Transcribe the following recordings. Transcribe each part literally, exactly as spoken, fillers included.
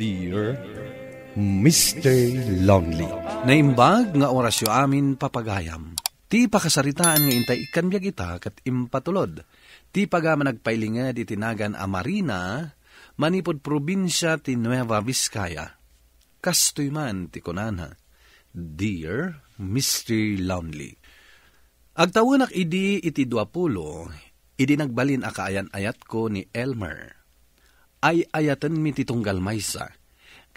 Dear Mister Lonely. Naimbag nga orasyo amin, papagayam. Ti pakasaritaan nga intay ikkan biag ita ket impatulod. Ti pagaman agpailinged iti nagan a Marina, manipud probinsia ti Nueva Vizcaya. Kastoy man ti kunana, "Dear Mister Lonely." Agtawenak idi iti duapulo, idi nagbalin a kaayan-ayatko ni Elmer. Ay-ayatenmi ti tunggal maysa,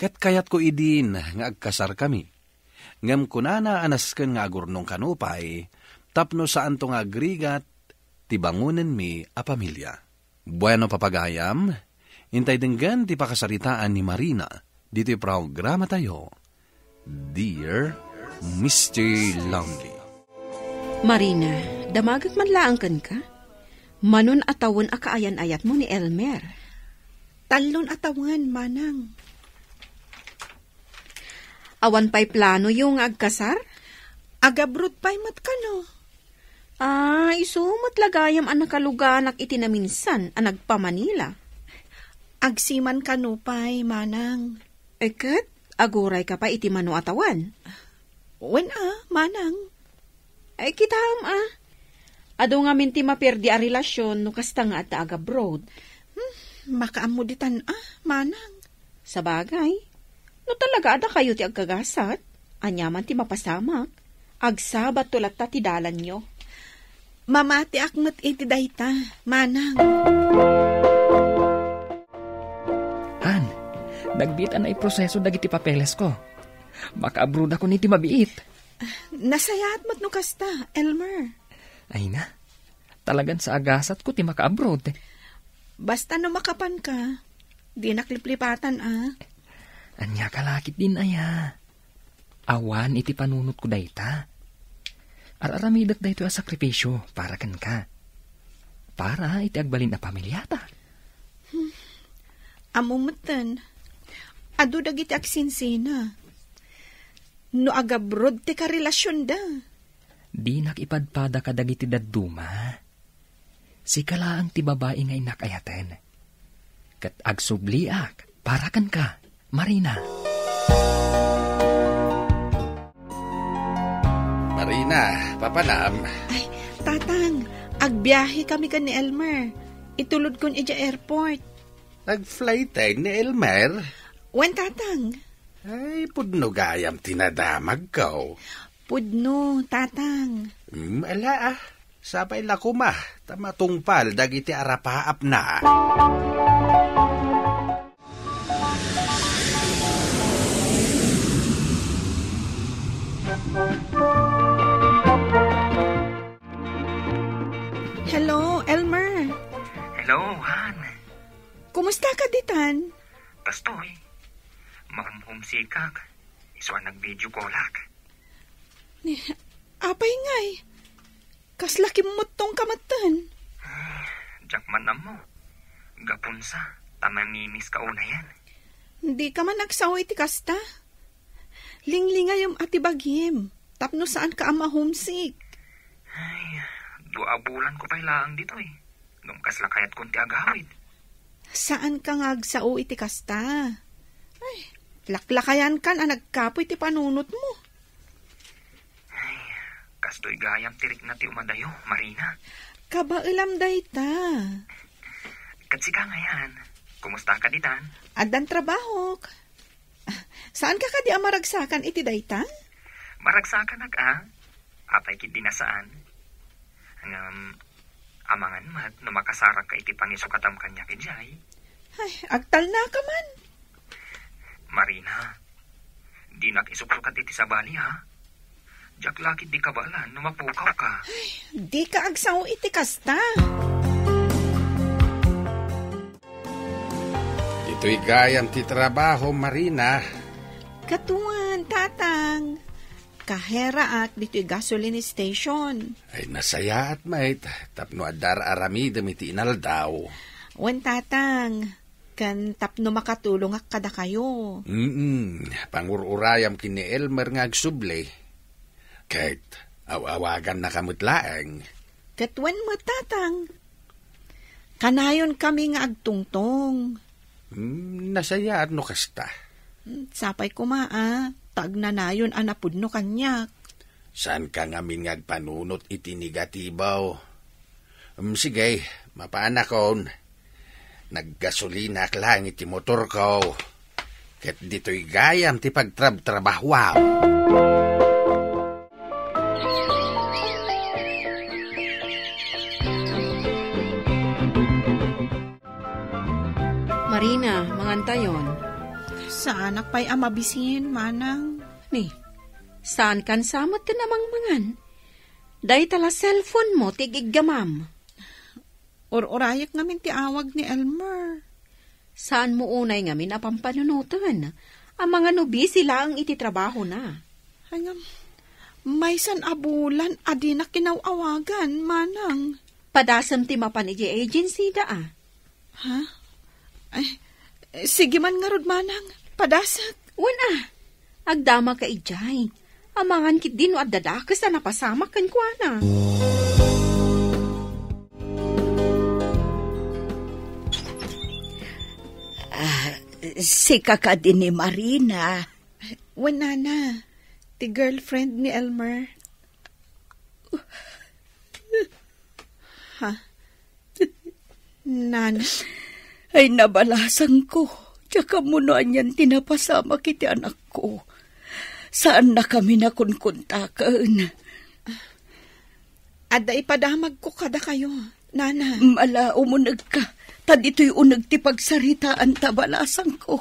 ket kayatko idin nga agkasarkami. Ngem kunana a nasken nga agurnong kano pay tapno saanto nga agrigat ti bangonenmi a pamilia. Bueno, papagayam, intay denggen ti pakasaritaan ni Marina ditoy programatayo, Dear Mister Lonely. Marina, damagek man laeng kenka? Manon a tawen a kaayan-ayatmo ni Elmer? Tallon a tawen, manang. Awan pay planoyo nga agkasar? Agabroad pay met kano. Ah, isu met la gayam a nakaluganak iti naminsan a nagpa-Manila. Agsiman kano pay, manang. E ket, agurayka pay iti mano a tawen? Wen a, manang. Ay, kitaem a. Adu ngamin ti maperdi a relasyon no kasta nga adda agabroad. Hmm, makaammo ditan a, manang. Sabagay, no talaga a dakayo ti agkagasat, ania man ti mapasamak? Agsabatto latta ti dalanyo. Mamatiak met iti dayta, manang. Han, nagbiit a naiproseso dagiti papelesko. Makaabroadakon iti mabiit. Nasayaat met no kasta, Elmer. Ay na, talagan sa agasatko ti makaabroad. Basta no makapanka, dinak liplipatan a. Ania ka lakit din aya? Awan iti panunotko dayta. Ar-aramidek daytoy a sakrifisio para kenka. Para iti agbalin a pamiliata. Hmm. Ammo metten, adu dagiti agsinsina. No agabroad ti karelasionda. Dinak ipadpada kadagiti dadduma. Sika laeng ti babai nga innak ayaten. Ket agsubliak para kenka, Marina. Marina, papanam? Ay, Tatang, agbiahe kami ken ni Elmer. Itulodkon idiay airport. Nag-flight ni Elmer? Wen, Tatang. Ay, pudno gayam ti nadamagko. Pudno, Tatang. Hmm, ala, ah. Sapay la koma, ta matungpal dagiti arapaapna. Hello, Elmer. Hello, Han. Kumusta ka ditan? Kastoy, mahumhumsikak. Isu a nag-video callak. Ni, apay ngay? Kasla kimmuttong ka metten. Diak man ammo. Gapunsa, ta mamimiss ka unayen. Di ka man agsao iti kasta. Linglingayem a ti bagim, tapno saan ka a ma-homesick. Ay, dua a bulan ko pay laeng ditoy. Ngem kasla kayatkon ti agawid. Saan ka nga agsao iti kasta? Ay, laklakayan kan a nagkapoy ti panunot mo. Ay, kastoy gayam ti rikna ti umadayo, Marina. Kabaelam dayta. Ket sika ngayan, kumusta ka ditan? Addan trabahok. Saan ka kadi a maragsakan iti dayta? Maragsakanak a. Apay ketdi a saan? Ngem, amangan met no makasarak ka iti pangisukatam kaniak idiay. Ay, agtalna ka man. Marina, dinak isuksukat iti sabali, ha? Diak la ketdi kabaelan no mapukaw ka. Ay, di ka agsao iti kasta. Ditoy gayam ti trabaho, Marina. Katuan, Tatang. Kaheraak ditoy gasoline station. Ay, nasayaat met, tapno adda aramidem iti inaldaw. Wen, Tatang, ken tapno makatulongak kadakayo. Mm, pangur-urayam ken ni Elmer nga agsubli. Ket aw-awagannaka met laeng. Ket wen met, Tatang. Kanayon kami nga agtungtong. Hmm, nasayaat no kasta. Hmm, sapay koma a, ta agnanayon a napudno kaniak. Saanka ngamin nga agpanunot iti negatibo. Hmm, sige, mapaanakon. Naggasolinak lang iti motorko. Ket ditoy gayam ti pagtrabtrabahuam. Marina, mangantayon. Saanak pay a mabisin, manang. Ni, saankan sa met ken a mangmangan? Dayta la cellphone mo ti igiggamam. Ur-urayek ngamin ti awag ni Elmer. Saanmo unay ngamin a pampanunoten? Amangan no busy laeng iti trabahona. Ay, ngem, maysan a bulan a dinak kinaw-awagan, manang. Padasem ti mapan idiay agency da, a. Ha? Ay, sige man ngarud, manang. Padasek. Wen a, agdamaka idiay. Amangan ketdi no adda dakes a napasamak kenkuana. Ah, sika kadi ni Marina? Wen, nana. Ti girlfriend ni Elmer. Ha? Nana? Ay, nabalasangko. Diak ammo no anian ti napasamak iti anakko. Saannakami a kunkuntaken. Adda ipadamagko kadakayo, nana. Ala, umunegka, ta ditoy uneg ti pagsaritaanta, balasangko.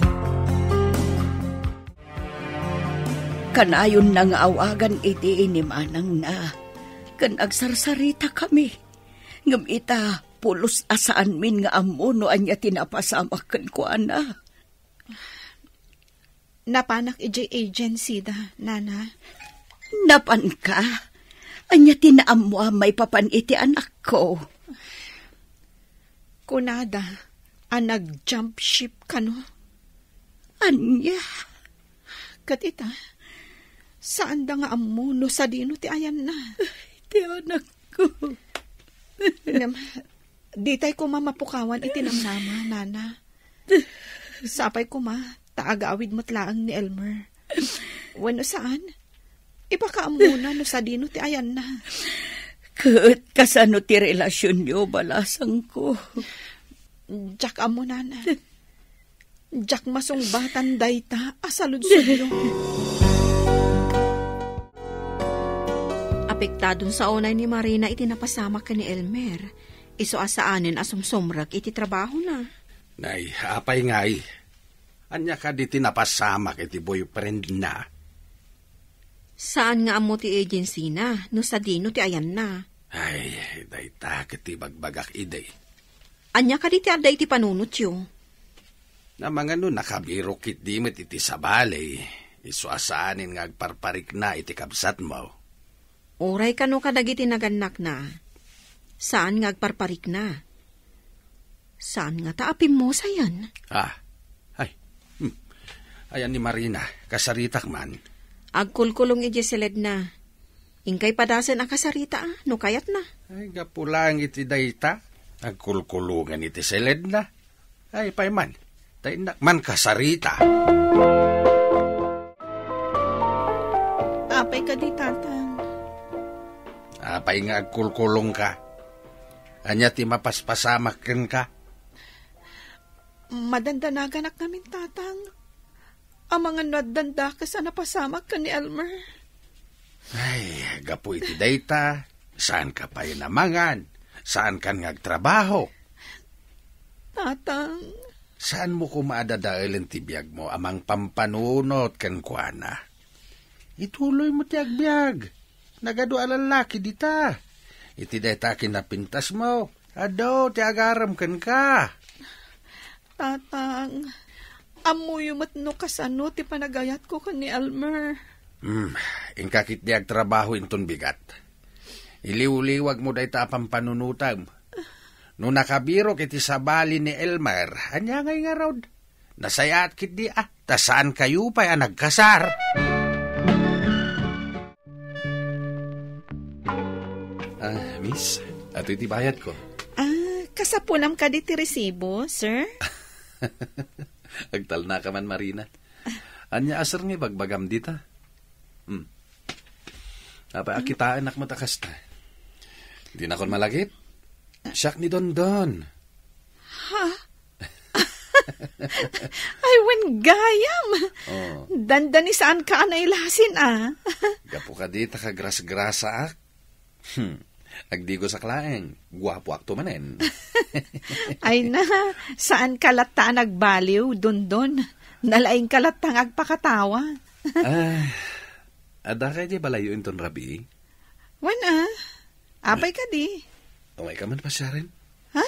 Kanayonna nga awagan idi ni manangna, ken agsarsaritakami. Ngem ita, pulos a saanmin nga ammo no ania ti napasamak kenkuana. Napanak idiay agency da, nana. Napanka? Ania ti naammoam maipapan iti anakko? Kunada a nag-jump ship kano. Ania? Ket ita, saanda nga ammo no sadino ti ayanna. Ti anakko. Ngem, ditay koma mapukawan iti namnama, nana. Sapay koma, ta agawid met laeng ni Elmer. Wenno saan, ipakaammona no sadino ti ayanna. Ket kasano ti relasionyo, balasangko? Diak ammo, nana. Diak masungbatan dayta a saludsodyo. Apektadon sa unay ni Marina iti napasamak ken ni Elmer. Isu a saanen a sumsumrek iti trabahona. Nay, apay ngay? Ania kadi ti napasamak iti boyfriendna? Saan nga ammo ti agency-na, no sadino ti ayanna. Ay, dayta ket ti bagbagak idi. Ania kadi ti adda iti panunotyo? Amangan no nakabirok ketdi met iti sabali, isu a saanen nga agparparikna iti kabsatmo. Uray kano kadagiti nagannakna, saan nga agparparikna. Saan ngata a pimmusayen? Ah, ay, hmm. Ayan ni Marina, kasaritak man. Agkulkulong idiay siledna. Inkay padasen a kasarita, a, no kayatna. Ay, gapu laeng iti dayta, agkulkulongan iti siledna. Ay, pay man, ta innak man kasarita. Apay kadi, Tatang? Apay nga agkulkulongka? Ania ti mapaspasamak kenka? Madandanaganak ngamin, Tatang. Amangan no addan dakes a napasamak ken ni Elmer. Ay, gapu iti dayta, saanka pay namangan, saankan nga agtrabaho. Tatang. Saanmo koma a dadaelen ti biagmo a mangpampanunot kenkuana? Ituloymo ti agbiag. Nagadu a lallaki dita. Iti dayta a kinapintasmo, adu ti agarem kenka. Tatang, ammoyo met no kasano ti panagayatko ken ni Elmer. Hmm, inka ketdi agtrabaho inton bigat. Iliwliwagmo dayta a pampanunotem. No nakabirok iti sabali ni Elmer, ania ngay ngarud? Nasayaat ketdi a, ta saankayo pay a nagkasar. Ah, miss, atoy ti bayadko. Ah, kasapunam kadi ti resibo, sir? Agtalnaka man, Marina. Ania a sir nga ibagbagam dita? Hmm. Apay a kitaenak met a kasta? Dinakon malagip? Siak ni Dondon. Ha? Ay, wen gayam. Oh. Dandani saanka a nailasin, a. Gapu kadi ta kagrasgrasaak. Hmm. Agdigosak laeng, guapoakto manen. Ay na, saanka latta a nagbaliw, Dondon. Nalaingka latta nga agpakatawa. Ah, adda kay di balayo inton rabii? Wen, a. Apay kadi? Umayka man pasiaren? Ha?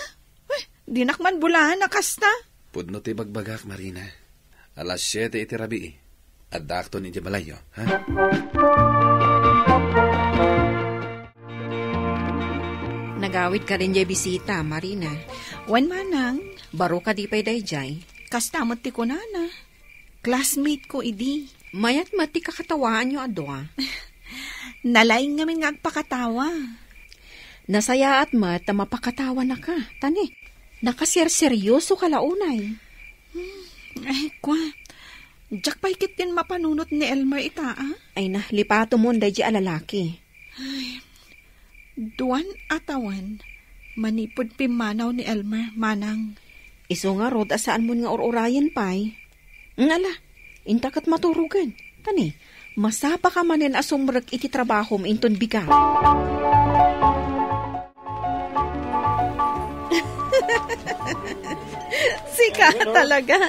Wen, dinak man bulaen a kasta. Pudno ti bagbagak, Marina. Alas siete iti rabii. Addaakton idiay balayyo, ha? Nagawid ka rin diay bisita, Marina. Wen, manang. Baro kadi pay daydiay? Kasta met ti kunana. Classmate ko idi. Mayat met ti kakatawaanyo a dua. Nalaing ngamin nga agpakatawa. Nasayaat met ta mapakatawanaka. Tani, nakaserseryoso ka la unay. Hmm, ay, kwa. Diak pay ketdin mapanunot ni Elmer ita, a? Ay na, lipatomon daydi a lalaki. Ay, duan a tawen manipud pimmanaw ni Elmer, manang. Isu ngarud a saanmon nga ur-urayen pay. Ngala, inta ket maturogen. Tani, masapaka manen a sumrek iti trabahom inton bigat. Sika talaga.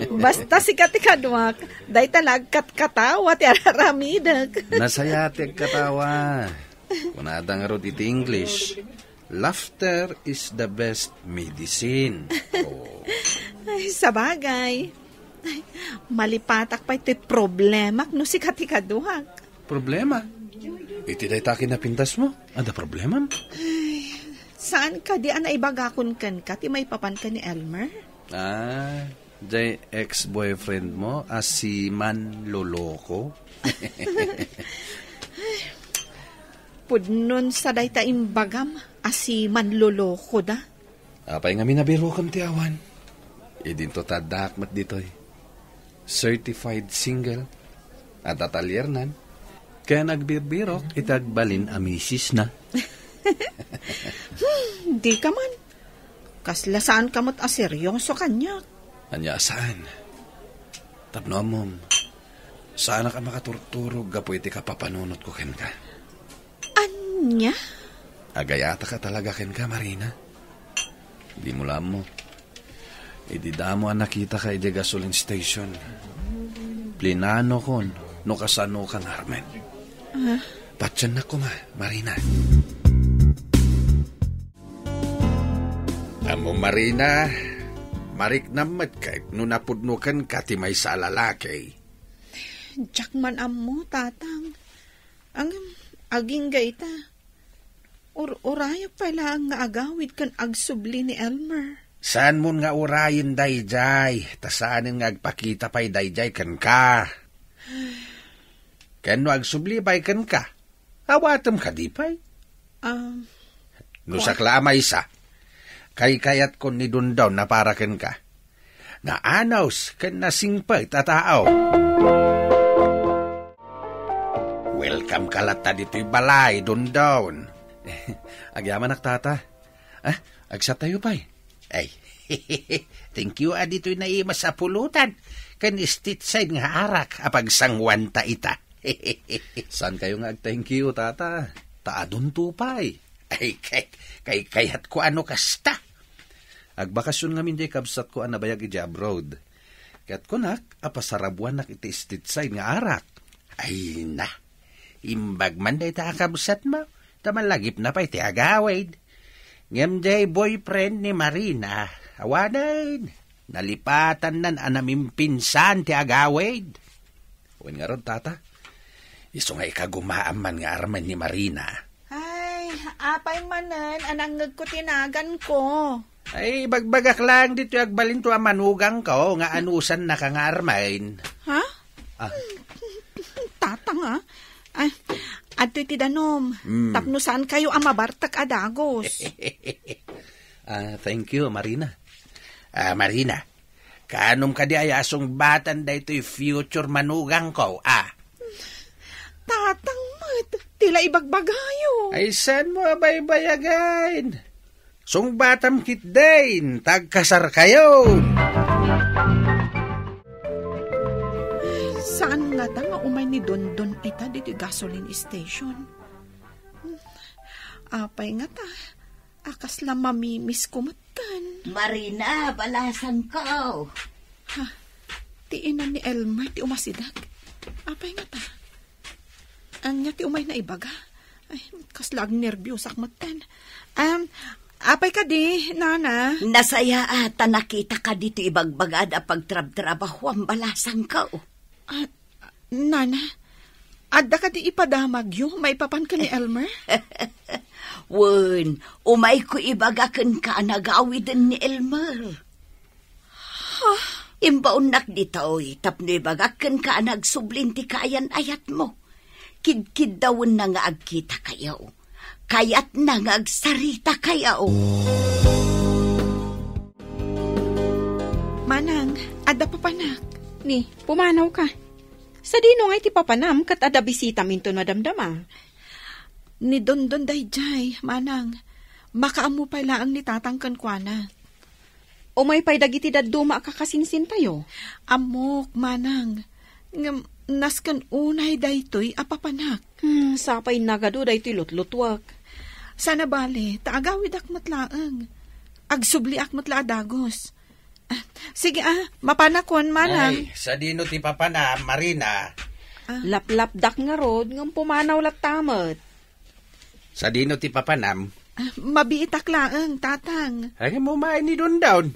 Basta sika ti kaduak, dayta la agkatkatawa ti araramidek. Nasaya ti agkatawa. Kunada ngarud iti English, "Laughter is the best medicine." Oh. Ay, sabagay. Ay, malipatak pay ti problemak no sika ti kaduak. Problema? Iti dayta kinapintasmo, adda problemam? Ay, saan kadi a naibagakon kenka ti maipapan ken ni Elmer? Ah, jay ex-boyfriend mo a si Manloloko? Pudnon sa dayta imbagam a si Manloloko da. Apay ngamin a birokam ti awan? Idinto ta addaak met ditoy. Certified single. Adda taliernan. Ken agbirbirok iti agbalin a misisna. Hmm, di ka man. Kasla saan ka met a seryoso kaniak. Ania a saan? Tapno ammom, saanak a makaturturog gapu iti kapapanunotko kenka. Ania? Agayataka talaga kenka, Marina. Dimo la ammo. Idi damo a nakitaka idiay gasoline station, plinanokon no kasanoka nga armen. Ah? Patiennak koma, Marina. Ammom, Marina, mariknam met ket no napudno kenka ti maysa a lalaki. Diak man ammo, Tatang. Ngem, agingga ita. Ur-, urayak pay laeng nga agawid ken agsubli ni Elmer. Saanmon nga urayen daydiay, ta saanen nga agpakita pay daydiay kenka. Ken no agsubli pay kenka, awatem kadi pay? Um, No sakla a maysa, kaykayatkon ni Dondon a para kenka. Naanus ken nasingpet a tao. Welcome ka latta ditoy balay, Dondon. Agyamanak, Tata. Ah, agsatayo pay. Ay, thank you a ditoy naimas a pulutan ken state side nga arak a pagsanguanta ita. Saan kayo nga ag-thank you, Tata? Ta adunto pay. Ay, kay, kay, kayatko a no kasta. Agbakasyon ngamin diay kabsatko a nabayag idiay abroad. Ket kunak a pasarabuannak iti state side nga arak. Ay na, imbag man dayta a kabsatmo, ta malagipna pay ti agawid. Ngem diay boyfriend ni Marina, awanen, nalipatannan a namimpinsan ti agawid. Wen ngarud, Tata, isu nga ikagumaam man nga armen ni Marina. Ay, apay manen a nangngegko ti naganko. Ay, ibagbagak laeng ditoy agbalinto a manugangko nga anusannaka nga armen. Ha? Ah. Tatang, ah. Ay, adtoy ti danom. Hmm. Tapno saan kayo a mabartek a dagos. Ah, thank you, Marina. Ah, Marina, Kaanum kadi aya a sungbatan daytoy future manugangko, a? Tatang met, ti la ibagbagayo. Ay, saan mo a baybayagan? Sungbatam ketdin, ta agkasarkayon. Saan ngata nga umay ni Dondon ita ditoy gasoline station? Apay ngata, a kasla mamimisko metten. Marina, balasangko. Ha, ti ina ni Elmer ti umasideg. Apay ngata? Ania ti umay naibaga? Ay, kasla agnerbiusak metten. Am, apay kadi, nana? Nasayaat ta nakitaka ditoy ibagbagad a pagtrabtrabahuam, balasangko. Ah, nana, adda kadi ipadamagyo maipapan ken ni Elmer? Wen, umayko ibaga kenka a nagawiden ni Elmer. Imbaonnak ditoy tapno ibagak kenka a nagsublin ti kaayan-ayatmo. Kidkiddawenna nga agkitakayo. Kayatna nga agsarita kayo. Manang, adda papanak. Ni, pumanawka. Sadino ngay ti papanam ket adda bisitam inton madamdama? Ni Dondon daydiay, Manang. Makaammo pay laeng ni Tatang kenkuana. Umay pay dagiti dadduma a kakasinsintayo? Ammok, Manang. Ngem nasken unay daytoy a papanak. Hmm, sapay nagadu daytoy lutlutuak. Saan a bale, ta agawidak met laeng. Agsubliak met la a dagus. Ah, sige, ah, mapanakon, Manang. Ay, sadino ti papanam, Marina? Ah. Laplapdak ngarud, ngem pumanaw latta met. Sadino ti papanam? Ah, mabiitak laeng, Tatang. Ay, mo maay ni Dondon.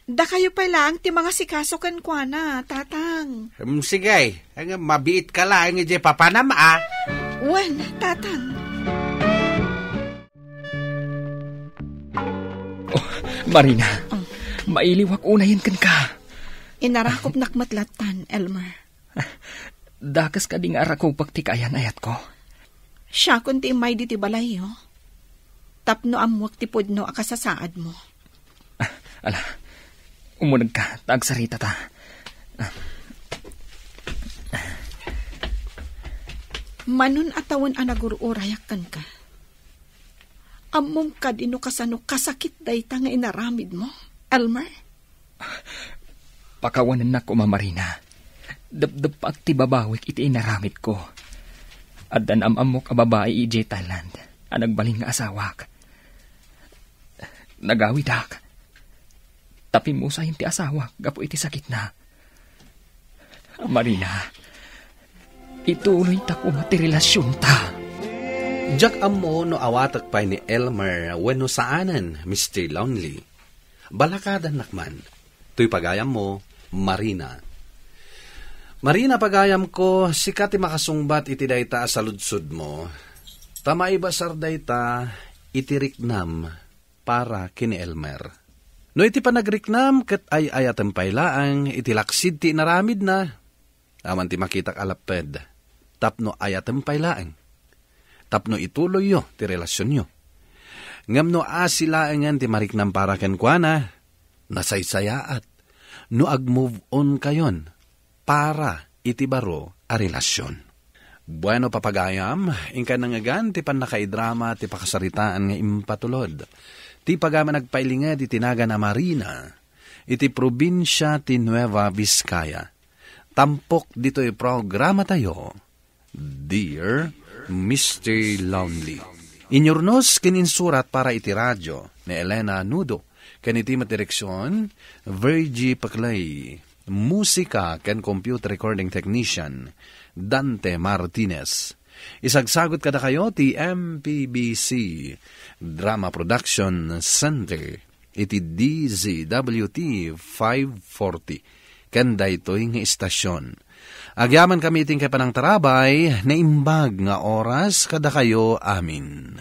Dakayo pay laeng ti mangasikaso kenkuana, Tatang. Hmm, sige. Ay, mabiit ka laeng iti papanam, a. Wen, Tatang. Oh, Marina, ah, mailiwak unayen kenka. Inarakupnak met lattan, Elmer. Dakes kadi nga arakupek ti kaayan-ayatko? Siakon ti immay ditoy balayyo. Tapno ammuek ti pudno a kasasaadmo. Ah, ala, umunegka, ta agsarita ta. Ah. Manon a tawen a nagur-urayak kenka. Ammom kadi no kasano kasakit dayta nga inaramidmo, Elmer? Pakawanennak koma, Marina. Depdeppak ti babawik iti inaramidko. Adda naam-ammok a babai idiay Thailand a nagbalin nga asawak. Nagawidak. Ta pimmusayen ti asawak gapu iti sakitna. Marina, ituloyta koma ti relasionta. Diak ammo no awatek pay ni Elmer wenno saanen, Mister Lonely. Balakadannak man. Toy pagayammo, Marina. Marina, pagayamko, sika ti makasungbat iti dayta a saludsodmo. Ta maibasar dayta iti riknam para ken ni Elmer. No iti panagriknam ket ay-ayatem pay laeng iti laksid ti inaramidna, awan ti makitak a lapped tapno ayatem pay laeng, tapno ituloyyo ti relasionyo. Ngem no asi laengen ti mariknam para kenkuana, nasaysayaat no ag-move on kayon para iti baro a relasion. Bueno, papagayam, inka nangngegan ti pannakaidrama ti pakasaritaan nga impatulod. Ti pagayam a nagpailinged iti nagan a Marina, iti probinsia ti Nueva Vizcaya. Tampok ditoy programatayo, Dear Mister Lonely. Inyurnos ken insurat para iti radio ni Elena Nudo, ken iti met direksion, Virgie Paclay. Musika ken computer recording technician, Dante Martinez. Isagsagut kadakayo ti M P B C Drama Production Center iti D Z W T five forty ken daytoy nga istasion. Agyamankami iti panangtarabay, naimbag nga oras kadakayo amin.